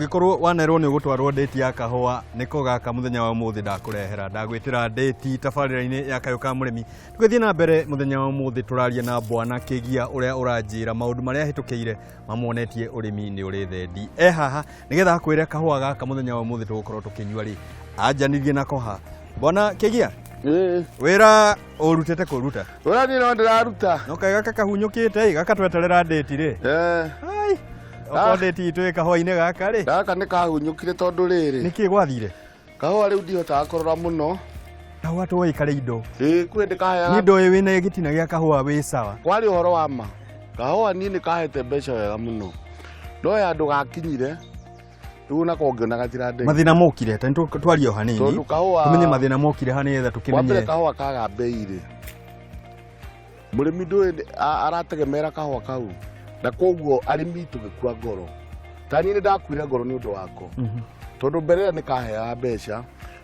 Ũngĩkorwo wanerwo nĩ ũgũtwarwo ndĩti ya kahũa, nĩko gaka mũthenya wa ũmũthĩ ndakũrehera. Ndagwĩtĩra ndĩti tabarĩra-inĩ ya Kayũ ka Mũrĩmi. Tũgĩthiĩ na mbere mũthenya wa ũmũthĩ tũraria na Bwana Kĩgia ũrĩa ũranjĩra maũndũ marĩa ahĩtũkĩire mamuonetie ũrĩmi nĩ ũrĩ thendi. E haha nĩgetha akwĩre kahũa gaka mũthenya wa ũmũthĩ tũgũkorwo tũkĩnyua rĩ, anjanirie nako ha. Bwana Kĩgia, Ĩĩ. wĩra ũrutĩte kũruta? Ũrĩa niĩ no ndĩraruta. No kaĩ gaka kahunyũkĩte ĩ, gaka tweterera ndĩti rĩ. Eh, Ai, okorwo ndĩti itũ ĩ kahũa-inĩ gaka rĩ. Gaka nĩ kahunyũkire tondũ rĩrĩ. Nĩkĩ gwathire? Kahũa rĩu ndihotaga kũrora mũno. Kahũa tũĩ karĩ indo. Ĩĩ kwĩ ndĩkaheaga. Niĩ ndoĩ wĩna gĩtina gĩa kahũa wĩ sawa. Kwarĩ ũhoro wa ma. Kahũa niĩ nĩ kahete mbeca wega mũno. No handũ gakinyire rĩu onako ngĩona gatirandeithia. Mathĩna mokire, ta nĩ twarie o hanini. Tondũ kahũa Tũmenye mathĩna mokire ha nĩgetha wa mbere tũkĩmenye. kahũa kaga mbei rĩ mũrĩmi ndũĩ arategemera kahũa kau na koguo arĩmi tũgĩkua ngoro ta niĩ nĩ ndakuire ngoro nĩ ũndũ wako tondũ mbere ĩyo nĩ kaheaga mbeca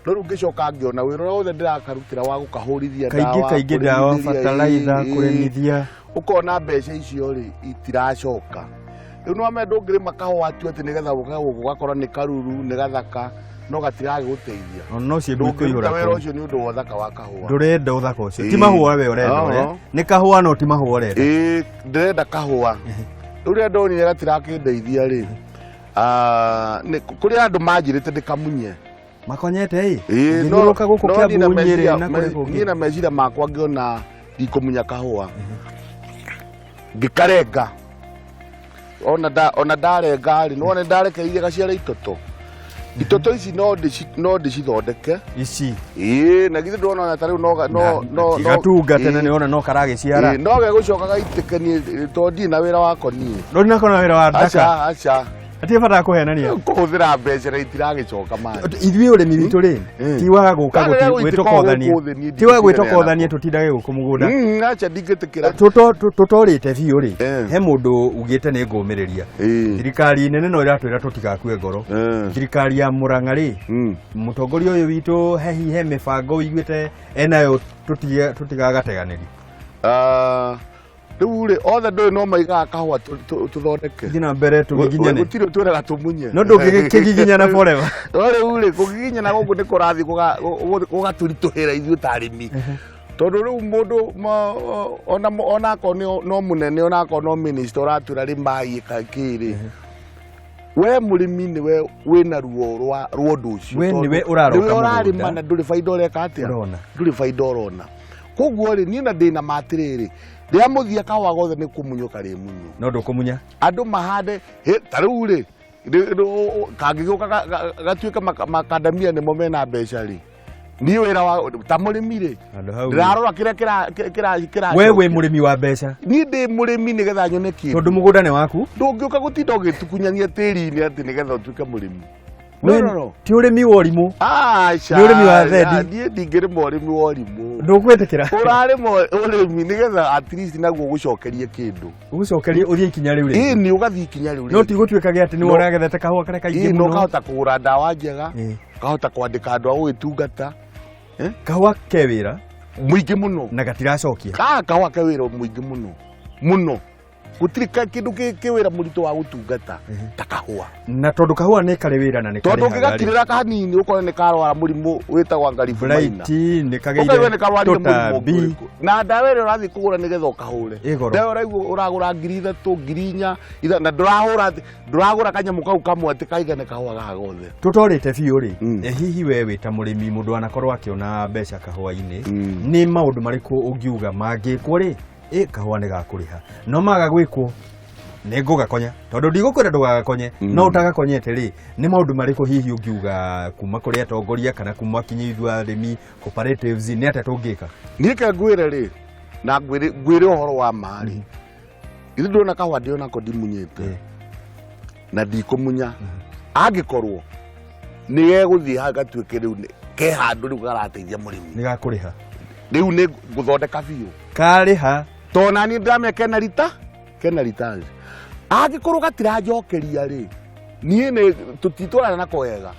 no rĩu ngĩcoka ngĩona wĩra ũrĩa wothe ndĩrakarutĩra wa gũkahũrithia Kaingĩ ndawa, kaingĩ ndawa, kũrĩmithĩria, bataraitha, kũrĩmithia. Ũkona mbeca icio rĩ itiracoka. Rĩu nĩ wamenya ndũngĩrĩma kahũa tu atĩ nĩgetha ũke gũkũ ũgakora nĩ karuru nĩ gathaka no gatiragĩgũteithia. Ona no ciĩmbu Ndũngĩruta ikũihũra wĩra kũu. ũcio nĩ ũndũ wa ũthaka wa kahũa. Ndũrenda ũthaka ũcio. Ti Ĩĩ. mahũa we ũrenda Oho. ũrĩa. Nĩ kahũa no ti mahũa ũrenda. Ĩĩ ndĩrenda kahũa. Rĩu rĩrĩa ndonire gatirakĩndeithia rĩ, kũrĩ andũ manjĩrĩte ndĩkamunye. Makonyete ĩ. Ĩĩ, Ngĩthiũrũrũka gũkũ no niĩ na Kĩambu Nyĩrĩ meciria- na kũrĩ kũngĩ. Niĩ na meciria makwa ngĩona ndikũmunya kahũa. Ngĩkarenga. Ona ndarenga rĩ, nĩwona nĩndarekereirie gaciare itoto. Itoto ici no ndĩcithondeke. Ici. Ĩĩ, na githĩ ndũrona ona ta rĩu no no no no Gatunga tene ĩĩ, nĩwona no karagĩciara. ĩĩ, no gegũcoka gaitĩke niĩ tondũ ndirĩ na wĩra wako niĩ. Ndũrinakona wĩra wa ndaka. Aca, aca. Hatirĩ bata wa kũhenania. Kũhũthĩra mbeca na itiragĩcoka mani. Ithuĩ ũrĩmi witũ rĩ, ti wa gũka Kana rĩrĩa gũitĩka gwĩtokothania. gũkũ thĩ niĩ Ti wa ndingĩtigana gwĩtokothania nako. tũtindage gũkũ mũgũnda. Aca ndingĩtĩkĩra. Tũtorĩte biũ rĩ, he mũndũ ugĩte nĩ ngũmĩrĩria. Thirikari nene no ĩratwĩra tũtigakue ngoro. Thirikari ya Murang'a rĩ, mũtongoria ũyũ witũ he hihi he mĩbango ũiguĩte enayo tũtigagateganĩrie? Rĩu rĩ othe ndũĩ no maigaga kahũa tũthondeke. Thiĩ na mbere tũgiginyane. Gũtirĩ twĩraga tũmunye. No ndũngĩkĩgiginyana forever. No rĩu rĩ kũgiginyana gũkũ nĩ kũrathiĩ gũgatũritũhĩra ithuĩ ta arĩmi. Tondũ rĩu mũndũ ona akorwo no mũnene ona akorwo no minister ũratwĩra rĩmai ĩka kĩ rĩ. We mũrĩmi nĩwe wĩna ruo rwa ũndũ ũcio. We tondũ nĩwe ũraroka nĩwe ũrarĩma mũgũnda. na ndũrĩ baida ũreka atĩa? Ũrona. Ndũrĩ baida ũrona. Koguo rĩ niĩ na ndĩna ma atĩrĩrĩ, rĩa mũthia kahũa gothe nĩ kũmunywo karĩmunywo. No ndũkũmunya. Andũ mahande, ta rĩu rĩ, kangĩgĩũka gatuĩke makandamia nĩmo mena mbeca rĩ. Niĩ wĩra wa ta mũrĩmi rĩ, Handũ hau. ndĩrarora kĩrĩa kĩra We wĩ mũrĩmi wa mbeca. Niĩ ndĩ mũrĩmi nĩgetha nyone kĩndũ. Tondũ mũgũnda nĩ waku. Ndũngĩũka gũtinda ũgĩtukunyania tĩri-inĩ atĩ nĩgetha ũtuĩke mũrĩmi. No, We no, no. ti ũrĩmi wa ũrimũ. Aca. Nĩ ũrĩmi wa thendi. Niĩ ndingĩrĩma ũrĩmi wa ũrimũ. Ndũkwĩtĩkĩra. Ũrarĩma ũrĩmi nĩgetha at least naguo ũgũcokerie kĩndũ. Ũgũcokerie ũthiĩ ikinya rĩu rĩngĩ. Ĩĩ, nĩ ũgathiĩ ikinya rĩu No rĩngĩ. ti gũtuĩka gĩa atĩ nĩwe ũragethete kahũa karĩa kaingĩ Ĩĩ, na mũno. ũkahota kũgũra ndawa njega, ũkahota kwandĩka andũ a gũgĩtungata. Kahũa ke wĩra mũingĩ mũno na gatiracokia. Kahũa ke wĩra mũingĩ mũno mũno. Gũtirĩ kĩndũ kĩ wĩra mũritũ wa gũtungata ta kahũa. Na tondũ kahũa nĩ karĩ wĩra na nĩ Tondũ karĩhaga rĩ. ũngĩgakirĩra kanini ũkore nĩ karwara mũrimũ wĩtagwo ngaribu maina. Blight, nĩ kageire Ũkaigua nĩ karwarire mũrimũ tũtambi. ũrĩkũ. Na ndawa ĩrĩa ũrathiĩ kũgũra nĩgetha ũkahũre. Ĩ goro. Ndawa ũraigua ũragũra ngiri ithatũ, ngiri inya, na ndũragũra kanyamũ kau kamwe atĩ kaigane kahũa gaga gothe. Tũtorĩte biũ rĩ, hihi we wĩ ta mũrĩmi mũndũ anakorwo akĩona mbeca kahũa-inĩ, nĩ maũndũ marĩkũ ũngiuga mangĩkwo rĩ, kahũa nĩ gakũrĩha. No maga gwĩkwo, nĩ ngũgakonya. Tondũ ndigũkwĩra ndũgagakonye, no ũtagakonyete rĩ, nĩ maũndũ marĩkũ hihi ũngiuga kuma kũrĩ atongoria kana kuma kinya ithuĩ arĩmi, cooperatives, nĩ atĩa tũngĩka? Niĩ ke ngwĩre rĩ, na ngwĩre ũhoro wa ma rĩ, ithuĩ ndũrona kahũa ndĩ onako ndimunyĩte. Na ndikũmunya. Angĩkorwo nĩ gegũthiĩ hau gatuĩke rĩu ke handũ rĩu karateithia mũrĩmi. Nĩ gakũrĩha. Rĩu nĩ ngũthondeka biũ. Karĩha. Tondũ nani ndĩramenya kena rita, kena returns. Angĩkorwo gatiranjokeria rĩ, niĩ nĩ tũtitwarana nako wega.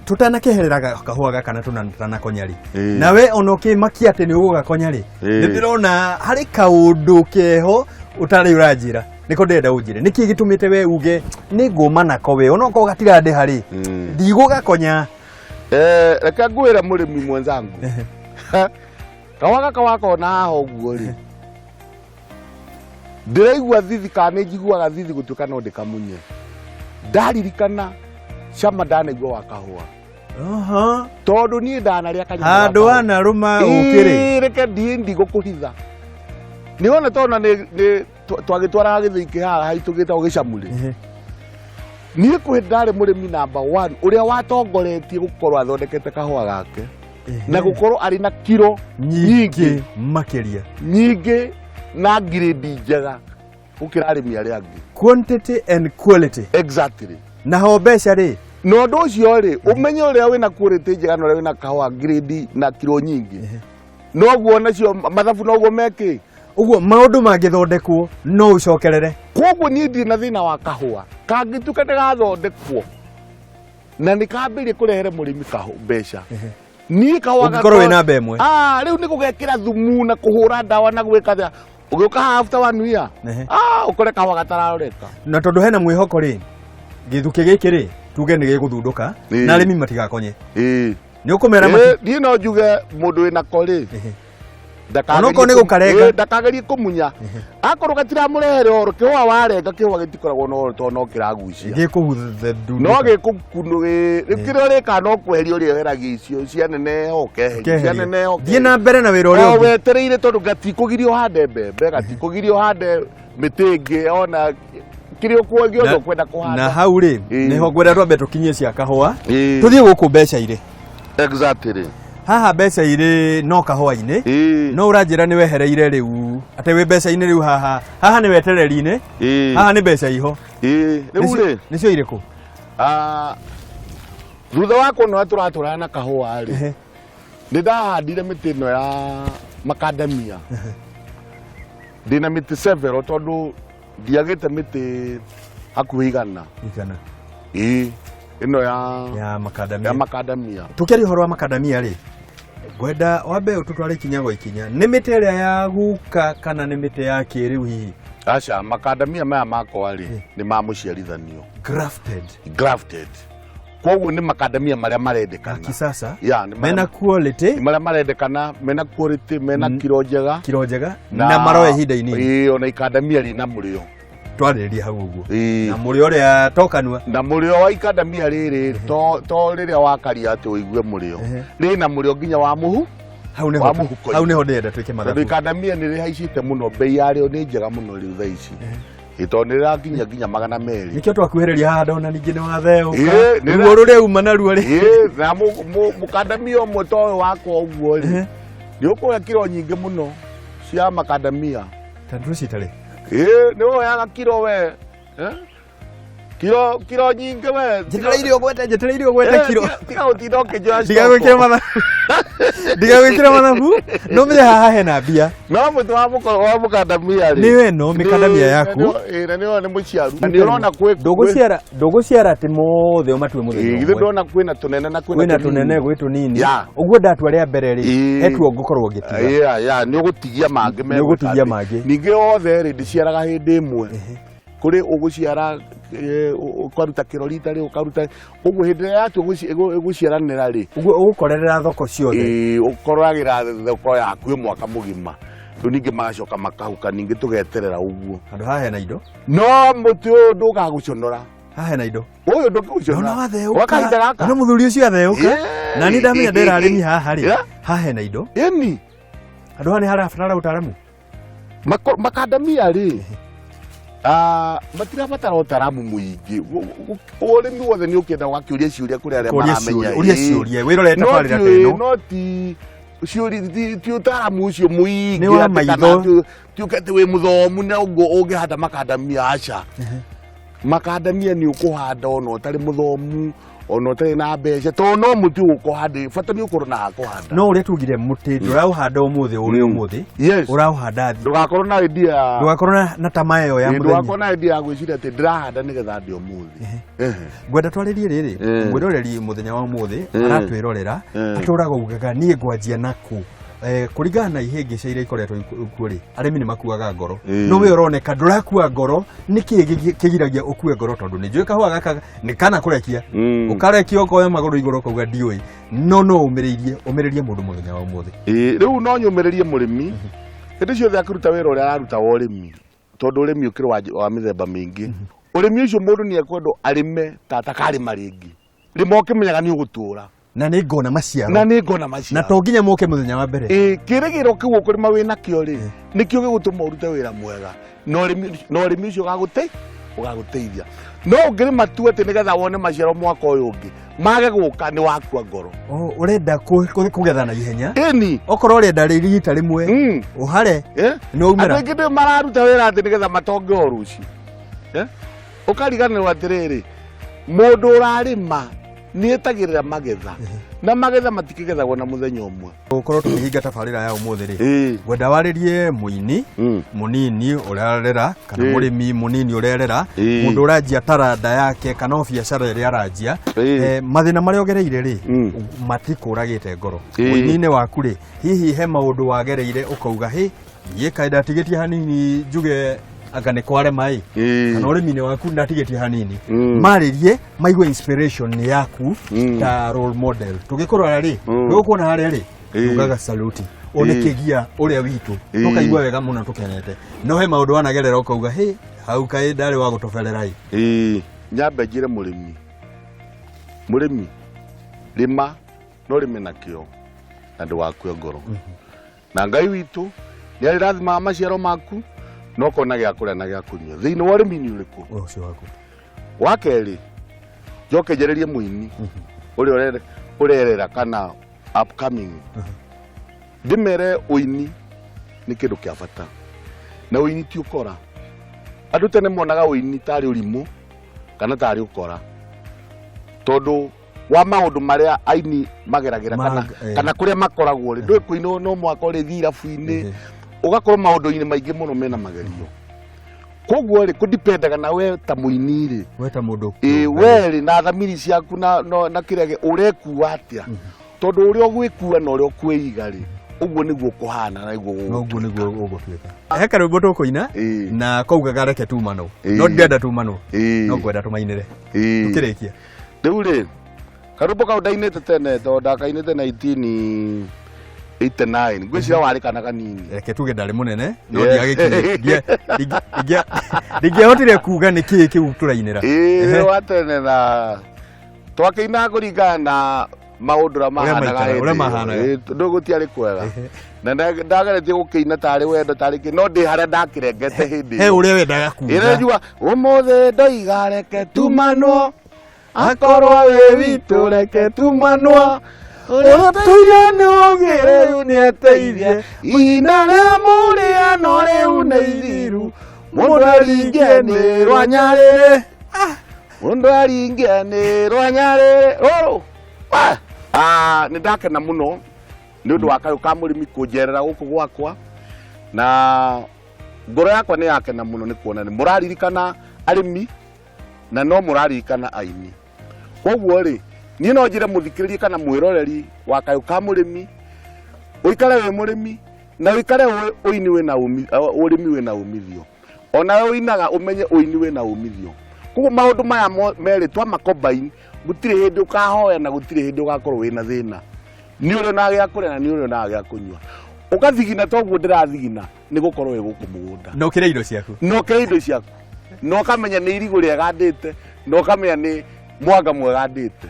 Tũtanakeherera kahũa gaka na tũtanakonya rĩ. Nawe ona ũkĩmakia atĩ nĩ ũgũgakonya rĩ, nĩ ndĩrona harĩ kaũndũ keho ũtarĩ ũranjĩra. Nĩko ndĩrenda ũnjĩre nĩkĩ gĩtũmĩte we uge nĩ ngũma nako we onokorwo gatirandĩha rĩ, ndigũgakonya. Reke ngwĩre mũrĩmi mwenzangu, kahũa gaka wakona haha ũguo rĩ, ndĩraigua thithi kana nĩ njiguaga thithi gũtuĩka no ndĩkamunye. Ndaririkana cama ndanaigua wa kahũa. Tondũ niĩ ndanarĩa kanyamũ ga Handũ kahũa. wanarũma ũkĩrĩ. Ĩĩ, reke ndiĩ ndigũkũhitha. Nĩ wona tondũ nĩ twagĩtwaraga gĩthĩi kĩ haha haitũ gĩtagwo gĩcamurĩ. Niĩ kwĩ ndarĩ mũrĩmi namba one ũrĩa watongoretie gũkorwo athondekete kahũa gake na gũkorwo arĩ na kiro nyingĩ makĩria, nyingĩ na ngirĩndi njega gũkĩra arĩmi arĩa angĩ. Quantity and quality. Exactly. Naho mbeca rĩ? Na ũndũ ũcio rĩ, ũmenye ũrĩa wĩna quality njega na ũrĩa wĩna kahũa ngirĩndi na kiro nyingĩ, noguo nacio mathabu noguo mekĩ. Ũguo maũndũ mangĩthondekwo no ũcokerere. Koguo niĩ ndirĩ na thĩna wa kahũa kangĩtuĩka nĩ gathondekwo na nĩ kambĩrĩrie kũrehere mũrĩmi mbeca. Niĩ kahũa Ũngĩkorwo wĩ namba ĩmwe. Ah, rĩu nĩ gũgekĩra thumu na kũhũra ndawa na gwĩka atĩa. Ũgĩũka haha after one year, ũkore kahũa gatararoreka. Na tondũ hena mwĩhoko rĩ, gĩthukĩ gĩkĩ rĩ, tuge nĩ gĩgũthundũka na arĩmi matigakonye. Nĩ ũkũmera Niĩ no njuge mũndũ wĩna ko rĩ, Onokorwo nĩ gũkarenga. Ndakagerie kũmunya. Akorwo gatiramũrehere ũhoro, kĩhũa warenga kĩhũa gĩtikoragwo na ũhoro tondũ no kĩragucia. Gĩkũhuthe No gĩkũkunũ rĩu kĩrĩa ũrĩkaga no kweheria ũrĩeheragia icio cianeneha ũkeheria, cianeneha Thiĩ na mbere na wĩra ũrĩa O ũngĩ. wetereire tondũ gatikũgiria ũhande mbembe, gatikũgiria ũhande mĩtĩ ĩngĩ ona kĩrĩa gĩothe ũkwenda kũhanda. Na hau rĩ, nĩho ngwenda twambe tũkinyie cia kahũa. Tũthiĩ gũkũ mbeca irĩ. Exactly. Haha mbeca irĩ no kahũa-inĩ. No ũranjĩra nĩ wehereire rĩu atĩ wĩ mbeca-inĩ rĩu haha. Haha nĩ wetereri-inĩ. Haha nĩ mbeca iho. Rĩu rĩ, Nĩcio irĩkũ? Thutha wa kuona ũrĩa tũratwarana na kahũa rĩ, nĩ ndahandire mĩtĩ ĩno ya makandamia. Ndĩna mĩtĩ several tondũ ndiagĩte mĩtĩ hakuhĩ 100. 100. Ĩno ya Ya makandamia. Ya makandamia. Tũkĩaria ũhoro wa makandamia rĩ, ngwenda wambe ũtũtware ikinya gwa ikinya. Nĩ mĩtĩ ĩrĩa ya guka kana nĩ mĩtĩ ya kĩrĩu hihi? Aca, makandamia maya makwa rĩ, nĩ ma mũciarithanio. Grafted. Grafted. Koguo nĩ makandamia marĩa marendekana. Kisasa. Ya, nĩ marĩa Mena quality. Nĩ marĩa marendekana, mena quality, mena kiro njega. Kiro njega na maroya ihinda inini. Ona ikandamia rĩna mũrĩo. Twarĩrĩria hau ũguo. Na mũrĩo ũrĩa to kanua. Na mũrĩo wa ikandamia rĩrĩ, to rĩrĩa wakaria atĩ ũigue mũrĩo. Rĩna mũrĩo nginya wa mũhu. Hau nĩho Wa mũhuko-inĩ. Hau nĩho ndĩrenda twĩke mathabu. Tondũ ikandamia nĩ rĩhaicĩte mũno, bei yarĩo nĩ njega mũno rĩu thaa ici. Tondũ nĩ rĩrakinya nginya 200. Nĩkĩo twakuhĩrĩria haha ndona ningĩ nĩ watheũka. Nĩ Ruo rũrĩa uma naruo rĩ. Na mũkandamia ũmwe ta ũyũ wakwa ũguo rĩ, nĩ ũkũoya kiro nyingĩ mũno cia makandamia. Ta ndũcita rĩ? Nĩ woyaga kiro we. Kiro, kiro nyingĩ we. Njetereire ũgwete, njetereire ũgwete kiro. Tiga gũtinda ũkĩnjoya Ndigagwĩkĩra coko. mathabu. Ndigagwĩkĩra mathabu. No menye haha hena mbia. No mũtĩ wa wa mũkandamia rĩ. Nĩ we no mĩkandamia yaku. Na nĩ we nĩ mũciaru. Na nĩ ũrona kwĩ Ndũgũciara, ndũgũciara atĩ mothe ũmatue mũthenya Githĩ ũmwe. ndona kwĩna tũnene na kwĩna Kwĩna tũnini. tũnene, gwĩ tũnini. Ya. Ũguo ndatua rĩa mbere rĩ, hetuo ngũkorwo ngĩtiga. Ya, ya, nĩ ũgũtigia mangĩ Nĩ ũgũtigia megũka thĩ. mangĩ. Ningĩ othe rĩ, ndĩciaraga hĩndĩ ĩmwe. Kũrĩ ũgũciara, ũkaruta kĩro rita rĩ, ũkaruta. Ũguo hĩndĩ ĩrĩa yatua ĩgũciaranĩra rĩ. Ũguo ũgũkorerera thoko ciothe. Ũkoragĩra thoko yaku mwaka mũgima. Rĩu ningĩ magacoka makahuka, ningĩ tũgeterera ũguo. Handũ haha hena indo? No mũtĩ ũyũ ndũgagũconora. Haha hena indo. Ũyũ ndũngĩgũconora. Ndona watheũka. Gwa kahinda gaka. Ndona mũthuri ũcio atheũka. Na niĩ ndamenya ndera arĩmi haha rĩ. Haha hena indo. Ĩni. Handũ haha nĩ harabatara ũtaaramu. Makandamia rĩ, matirabatara ũtaaramu mũingĩ. Ũrĩmi wothe nĩ ũkĩenda ũgakĩũria ciũria kũrĩ arĩa Kũria maramenya. ciũria, ũria ciũria, wĩrorere tabarĩra ta ĩno. No ti ciũria, ti ũtaaramu ũcio mũingĩ Nĩ wa atĩ kana maitho. ti ũke atĩ wĩ mũthomu na ũguo ũngĩhanda makandamia, aca. Makandamia nĩ ũkũhanda ona ũtarĩ mũthomu, ona ũtarĩ na mbeca, tondũ no mũtĩ ũgũka ũhande, bata nĩ ũkorwo na ha kũhanda. No ũrĩa tugire mũtĩ ndũraũhanda ũmũthĩ ũrĩ ũmũthĩ. Ũraũhanda thĩ. Ndũgakorwo na idea ya Ndũgakorwo na tamaa ĩyo ya mũthenya. Ndũgakorwo na idea ya gwĩciria atĩ ndĩrahanda nĩgetha ndĩe ũmũthĩ. Ngwenda twarĩrie rĩrĩ, mwĩroreri mũthenya wa ũmũthĩ aratwĩrorera, atũraga ugaga niĩ ngwanjia nakũ. Kũringana na ihĩngĩca iria ikoretwo kuo rĩ, arĩmi nĩ makuaga ngoro. Ĩĩ. No we ũroneka ndũrakua ngoro, nĩkĩ kĩgiragia ũkue ngoro? Tondũ nĩ njũĩ kahũa gaka nĩ kana kũrekia, ũkarekia ũkoya magũrũ igũrũ ũkauga ndiũĩ, no ũmĩrĩirie, ũmĩrĩrie mũndũ mũthenya wa ũmũthĩ. Ĩĩ, rĩu no nyũmĩrĩrie mũrĩmi hĩndĩ ciothe akĩruta wĩra ũrĩa araruta wa ũrĩmi, tondũ ũrĩmi ũkĩrĩ wa mĩthemba mĩingĩ. Ũrĩmi ũcio mũndũ nĩ ekwendwo arĩme ta atakarĩma rĩngĩ, rĩma ũkĩmenyaga nĩ ũgũtũra. Na nĩ ngona maciaro. Na nĩ ngona maciaro. Na to nginya moke mũthenya wa mbere. Ĩĩ, kĩrĩgĩro kĩu ũkũrĩma wĩna kĩo rĩ, nĩkĩo gĩgũtũma ũrute wĩra mwega na ũrĩmi ũcio ũgagũteithia. No ũngĩrĩma tu atĩ nĩgetha wone maciaro mwaka ũyũ ũngĩ mage gũka, nĩ wakua ngoro. Oh, ũrenda kũgetha na ihenya. Ĩni. Okorwo ũrenda rita rĩmwe, ũhare, nĩ waumĩra. Andũ aingĩ nĩ mararuta wĩra atĩ nĩgetha matonge o rũciũ. Ũkariganĩrwo atĩrĩrĩ, mũndũ ũrarĩma nĩ etagĩrĩra magetha, na magetha matikĩgethagwo na mũthenya ũmwe. Gũkorwo tũkĩhinga tabarĩra ya ũmũthĩ rĩ, ngwenda warĩrie mũini mũnini ũrarera, kana mũrĩmi mũnini ũrerera, mũndũ ũranjia taranda yake kana o biacara ĩrĩa aranjia, mathĩna marĩa ũgereire rĩ, matikũragĩte ngoro. Mũini-inĩ waku rĩ, hihi he maũndũ wagereire ũkauga hĩ, niĩ kaĩ ndatigĩtie hanini njuge anga nĩ kwarema ĩ, kana ũrĩmi-inĩ waku ndatigĩtie hanini. Marĩrie maigue inspiration yaku ta role model. Tũgĩkũrora rĩ, ndũgũkuona harĩa rĩ, tugaga saluti ũyũ nĩ kĩgia ũrĩa witũ, tũkaigua wega mũno tũkenete. No he maũndũ wanagerera ũkauga hĩ, hau kaĩ ndarĩ wa gũtoberera ĩ. Nyambe njĩre mũrĩmi, mũrĩmi rĩma, no rĩme na kĩo na ndũgakue ngoro. Na Ngai witũ nĩ arĩrathimaga maciaro maku na ũkona gĩa kũrĩa na gĩa kũnyua thĩinĩ wa ũrĩmi nĩ ũrĩkũ. Ũcio waku. Wa kerĩ, njoke njarĩrie mũini ũrĩa ũrerera kana upcoming, ndĩmere ũini nĩ kĩndũ kĩa bata, na ũini ti ũkora. Andũ tene monaga ũini tarĩ ũrimũ kana tarĩ ũkora, tondũ wa maũndũ marĩa aini mageragĩra kana kũrĩa makoragwo rĩ, ndũĩ kũinwo no mwaka ũrĩthiĩ irabu-inĩ, ũgakorwo maũndũ-inĩ maingĩ mũno mena magerio. Koguo rĩ, kũdipendaga na we ta mũini rĩ, we ta mũndũ, ĩ we rĩ, na thamiri ciaku na kĩrĩa ũrekua atĩa, tondũ ũrĩa ũgwĩkua na ũrĩa ũkwĩiga rĩ, ũguo nĩguo ũkũhana na nĩguo ũguo nĩguo ũgũtuĩka. He karwĩmbo tũkũina na kaugaga reke tumanwo, no ndirenda tumanwo, no ngwenda tũmainĩre tũkĩrĩkia. Rĩu rĩ, karwĩmbo kau ndainĩte tene, tondũ ndakainĩte 1989, ngwĩciria warĩ kana kanini. Reke tuge ndarĩ mũnene, no ndingĩahotire kuga nĩ kĩĩ kĩu tũrainĩra. Ĩĩ, wa tene, na twakĩinaga kũringana na maũndũ ũrĩa mahanaga hĩndĩ ĩyo. Tondũ gũtiarĩ kwega, na ndageretie gũkĩina tarĩ wendo tarĩ kĩ, no ndĩ harĩa ndakĩrengete hĩndĩ ĩyo. He ũrĩa wendaga kuga. Ĩrĩa ũmũthĩ ndoiga reke tumanwo, akorwo wĩ witũ reke tumanwo, ũrĩa tũire nĩ ũgĩ rĩu nĩeteithie, ihinda rĩa mũrĩano rĩu nĩ ithiru, mũndũ aringe nĩ rwanyarĩrĩ, mũndũ aringe nĩ rwanyarĩrĩ rũrũ. Nĩ ndakena mũno nĩ ũndũ wa kayũ ka mũrĩmi kũnjerera gũkũ gwakwa, na ngoro yakwa nĩ yakena mũno nĩ kuona nĩ mũraririkana arĩmi na no mũraririkana aini. Koguo rĩ, niĩ no njĩre mũthikĩrĩrie kana mwĩroreri wa kayũ ka mũrĩmi, ũikare wĩ mũrĩmi na ũikare ũini wĩna ũrĩmi wĩna umithio. Ona we ũinaga ũmenye ũini wĩna umithio. Koguo maũndũ maya merĩ twama combine, gũtirĩ hĩndĩ ũkahoya na gũtirĩ hĩndĩ ũgakorwo wĩna thĩna. Nĩ ũrĩ ona gĩa kũrĩa na nĩ ũrĩ ona gĩa kũnyua. Ũgathigina toguo ndĩrathigina nĩ gũkorwo wĩ gũkũ mũgũnda. Na ũkĩrĩa indo ciaku. Na ũkĩrĩa indo ciaku. Na ũkamenya nĩ irigũ rĩega ndĩte, na ũkamenya nĩ mwanga mwega ndĩte,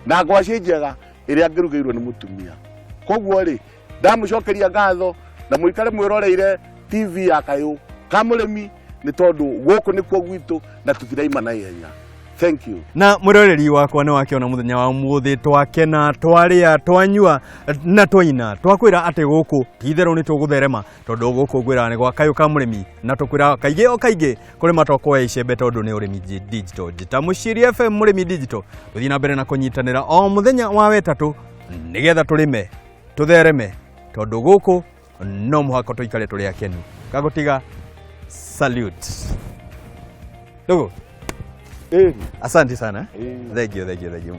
na ngwacĩ njega ĩrĩa ngĩrugĩirwo nĩ mũtumia. Koguo rĩ, ndamũcokeria ngatho na mũikare mwĩroreire TV ya kayũ ka mũrĩmi, nĩ tondũ gũkũ nĩkuo gwitũ na tũtiraima na ihenya. Thank you. Na mwĩroreri wakwa nĩ wakĩona mũthenya wa ũmũthĩ twakena, twarĩa, twanyua na twaina, twakwĩra atĩ gũkũ ti itherũ nĩ tũgũtherema, tondũ gũkũ ngwĩra nĩ gwa kayũ ka mũrĩmi, na tũkwĩra kaingĩ o kaingĩ kũrĩma to kuoya icembe, tondũ nĩ ũrĩmi digital. Njĩta Mũciiri FM mũrĩmi digital, tũthiĩ na mbere na kũnyitanĩra o mũthenya wa wetatũ nĩgetha tũrĩme tũthereme, tondũ gũkũ no mũhaka tũikare tũrĩ akenu. Gagũtiga salute. Ndugu, asante sana. Thank you, thank you, thank you.